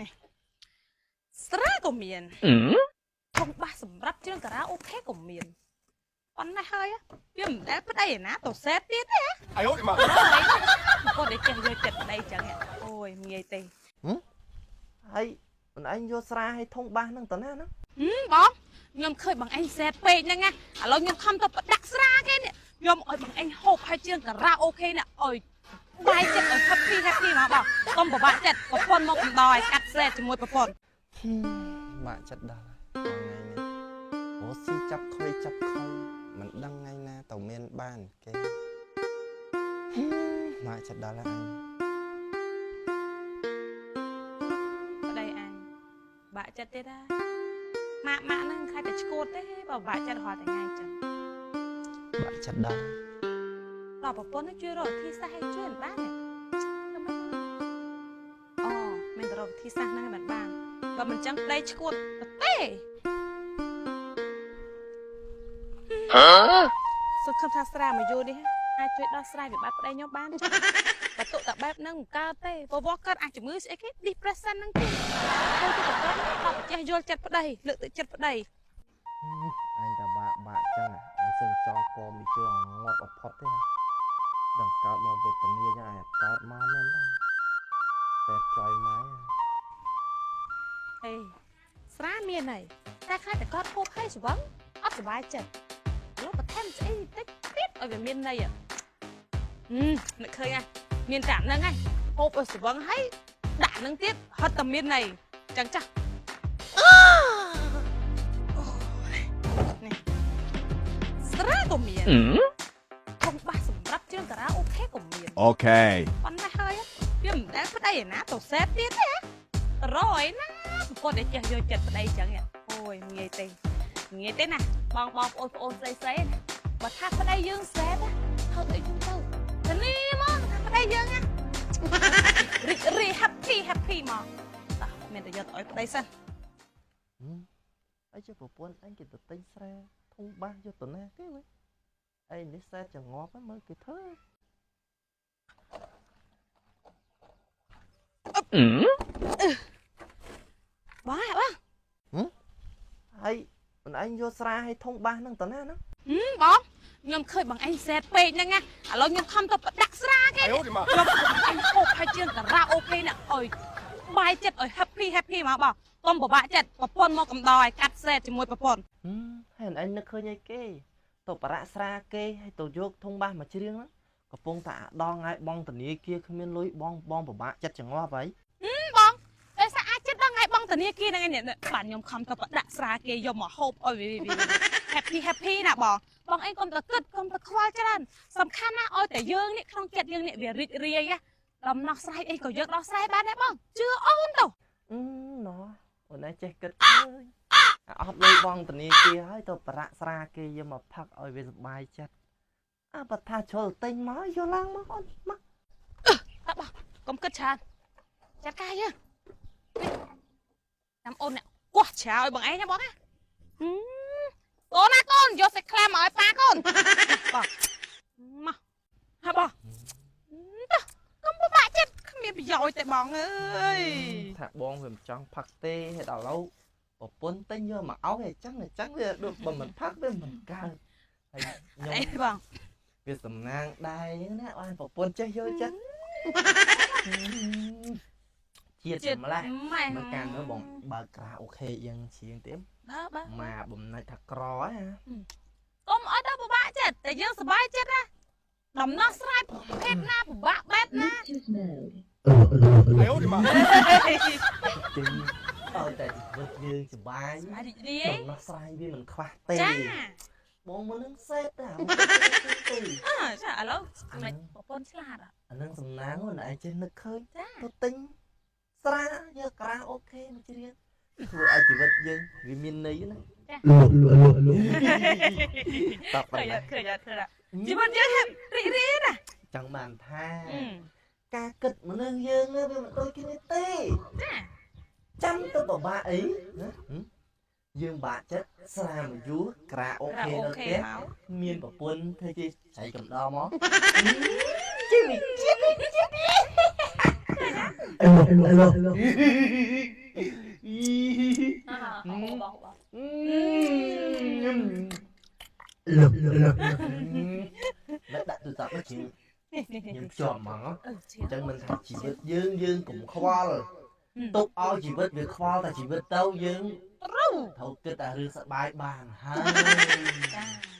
នេះស្រាក៏មានធុងបាសសម្រាប់ច្រៀងការ៉ាអូខេក៏មានប៉ុណ្ណេះហើយវាមិនដែលប្តីឯណាទៅសេតទៀតទេ 哎呦我的妈！ គាត់តែចេះយកចិត្តប្តីចឹងអូយងាយទេ ហើយមិនឯងយកស្រាឲ្យធុងបាសហ្នឹងតណាហ្នឹង បងខ្ញុំឃើញបងឯងសេតពេកហ្នឹងណាឥឡូវខ្ញុំខំទៅផ្ដាក់ស្រាគេនេះខ្ញុំឲ្យបងឯងហូបឲ្យជាងការ៉ាអូខេនេះឲ្យបាយចិត្តឲ្យ happy happy មកបងកុំពិបាកចិត្តប្រពន្ធមកកំដរឲ្យកាត់សេតជាមួយប្រពន្ធ បាក់ចិត្តដល់ហើយថ្ងៃនេះអូស៊ីចាប់ខុយចាប់ខុយមិនដឹងថ្ងៃណាទៅមានបានគេបាក់ចិត្តដល់ហើយអញ ប្តីអញបាក់ចិត្តទេតាម៉ាក់ម៉ាក់ហ្នឹងខ្លាចតែឈួតទេបើបាក់ចិត្តរាល់តែថ្ងៃចឹង បាក់ចិត្តដល់ ដល់ប្រពន្ធជួយរកវិធីសាស្ត្រឲ្យជួយមិនបានទេអូមិនទៅរកវិធីសាស្ត្រហ្នឹងឲ្យមិនបានបើមិនចឹងប្តីឈួតទេសង្ឃឹមថាស្រាមួយយូរនេះអាចជួយដោះស្រាយវិបត្តិប្តីខ្ញុំបានបើទុកតែបែបហ្នឹងមិនកើតទេព្រោះកើតអាចជំងឺស្អីគេ depression ហ្នឹងទេទៅទៅប្រកបដល់ចេះយល់ចិត្តប្តីលើកទឹកចិត្តប្តី អញតែបាក់បាក់ចឹងអញសឹងចង់កមីជឿងាប់អផុតទេដឹងកើតមកវេទនាចឹងអញកើតមកមែនណាតែចយម៉ែ អេស្រាមានហើយតែខ្លាចតែគាត់ហូបហើយស្វឹងអត់សុបាយចិត្តឥឡូវបន្ថែមស្អីតិចទៀតឲ្យវាមានន័យហឹមនឹកឃើញហ่ะមានតែហ្នឹងហើយហូបឲ្យស្វឹងហើយដាក់ហ្នឹងទៀតហត់តែមានន័យចឹងចាស់នេះស្រាក៏មានធុងបាសសម្រាប់ច្រៀងការ៉ាអូខេក៏មាន Okay. ប៉ុណ្ណេះហើយវាមិនដែលប្តីឯណាទៅសេតទៀតទេរយណាគាត់តែចេះយកចិត្តប្តីចឹងអូយងាយទេងាយទេណាបងបងប្អូនប្អូនស្រីស្រីណាបើថាប្តីយើងសេតធ្វើអីចឹងទៅធានាមកថាប្តីយើងណារីករាយ happy happy មកតោះមានតែយកទៅឲ្យប្តីសិន អីជាប្រពន្ធអញគេទៅទិញស្រាធុងបាសយកទៅណាគេវិញអីនេះសែតចងាប់ហ្នឹងមើលគេធ្វើ បងបង ហើយមិនឯងយកស្រាឲ្យធុងបាសហ្នឹងតណាហ្នឹង បងខ្ញុំឃើញបងឯងសេតពេកហ្នឹងណាឥឡូវខ្ញុំខំទៅផ្ដាក់ស្រាគេ 哎呦我的妈！ ខ្ញុំអញហូបឲ្យជាងការ៉ាអូខេនេះឲ្យបាយចិត្តឲ្យ happy happy មកបងកុំពិបាកចិត្តប្រពន្ធមកកំដរឲ្យកាត់សេតជាមួយប្រពន្ធ ហើយឯងនឹកឃើញអីគេទៅបរៈស្រាគេហើយទៅយកធុងបាសមកច្រៀងហ្នឹងកំពុងតែអាដងឲ្យបងធនាគារគ្មានលុយបងបងពិបាកចិត្តចងាប់ហើយ បងតែស្អាតចិត្តដល់ថ្ងៃបងធនាគារហ្នឹងឯងបាទខ្ញុំខំទៅផ្ដាក់ស្រាគេយកមកហូបឲ្យ happy happy ណាបងបងឯងកុំតែគិតកុំតែខ្វល់ច្រើនសំខាន់ណាស់ឲ្យតែយើងនេះក្នុងចិត្តយើងនេះវារីករាយដំណោះស្រាយអីក៏យើងដោះស្រាយបានដែរបងជឿអូនទៅ អឺណោះអូនឯងចេះគិតឃើញអត់លុយបងធនាគារហើយទៅបរៈស្រាគេយកមកផឹកឲ្យវាសុបាយចិត្តអើបើថាជ្រុលទិញមកយកឡើងមកអូនមក តើបងកុំគិតច្រើនចាត់ការយើងតាមអូននេះកោះច្រាឲ្យបងឯងណាបងណាកូនណាកូនយកសាច់ខ្លាមកឲ្យប៉ាកូនបងមកហាបងតោះកុំពិបាកចិត្តគ្មានប្រយោជន៍ទេបងអើយ ថាបងវាមិនចង់ផឹកទេហើយដល់ឡូវប្រពន្ធទិញយកមកឲ្យអញ្ចឹងអញ្ចឹងវាដូចបើមិនផឹកវាមិនកើតហើយខ្ញុំ អីបង វាសំណាងដែរអញ្ចឹងណាបានប្រពន្ធចេះយល់ចិត្តជាតិចម្លាស់ ម៉ែ មើលកាលនោះបងបើក្រាអូខេយើងច្រៀងទៀត បើបើ មកបំណាច់ថាក្រហ៎ កុំឲ្យទៅពិបាកចិត្តតែយើងសុបាយចិត្តណាដំណោះស្រាយប្រភេទណាពិបាកបែបណា 哎呦我的妈！ ជិញឲ្យតែជីវិតយើងសុបាយ សុបាយរីករាយ ដំណោះស្រាយវាមិនខ្វះទេ ចា បងមុននឹងសេតដែរទេ អើចាឥឡូវសម្រាប់ប្រពន្ធឆ្លាត អានឹងសំណាងអូនឯងចេះនឹកឃើញ ចា ទៅទិញស្រាយកក្រាអូខេមកច្រៀងធ្វើឲ្យជីវិតយើងវាមានន័យណាតប ឃើញ ប៉ុណ្ណា ឃើញឃើញជីវិតយើងរីករាយណា ចង់បានថាការគិតមនុស្សយើងវាមិនដូចគ្នាទេ ចា ចាំទៅពិបាកអីណាយើងបាក់ចិត្តស្រាមួយយូរក្រាអូខេនៅផ្ទះមានប្រពន្ធធ្វើជាចៃកំដរមកជីវិតជាតិ ឡូ បងបង ឡូឡូ လက်ដាក់ទូរស័ព្ទមកជាង នេះនេះ ខ្ញុំភ្ជាប់ហ្មង អឺជា អញ្ចឹងមិនថាជីវិតយើងយើងកុំខ្វល់ទុកឲ្យជីវិតវាខ្វល់តែជីវិតទៅយើង ត្រូវ ត្រូវគិតតែរឿងសប្បាយបានហើយ ចា។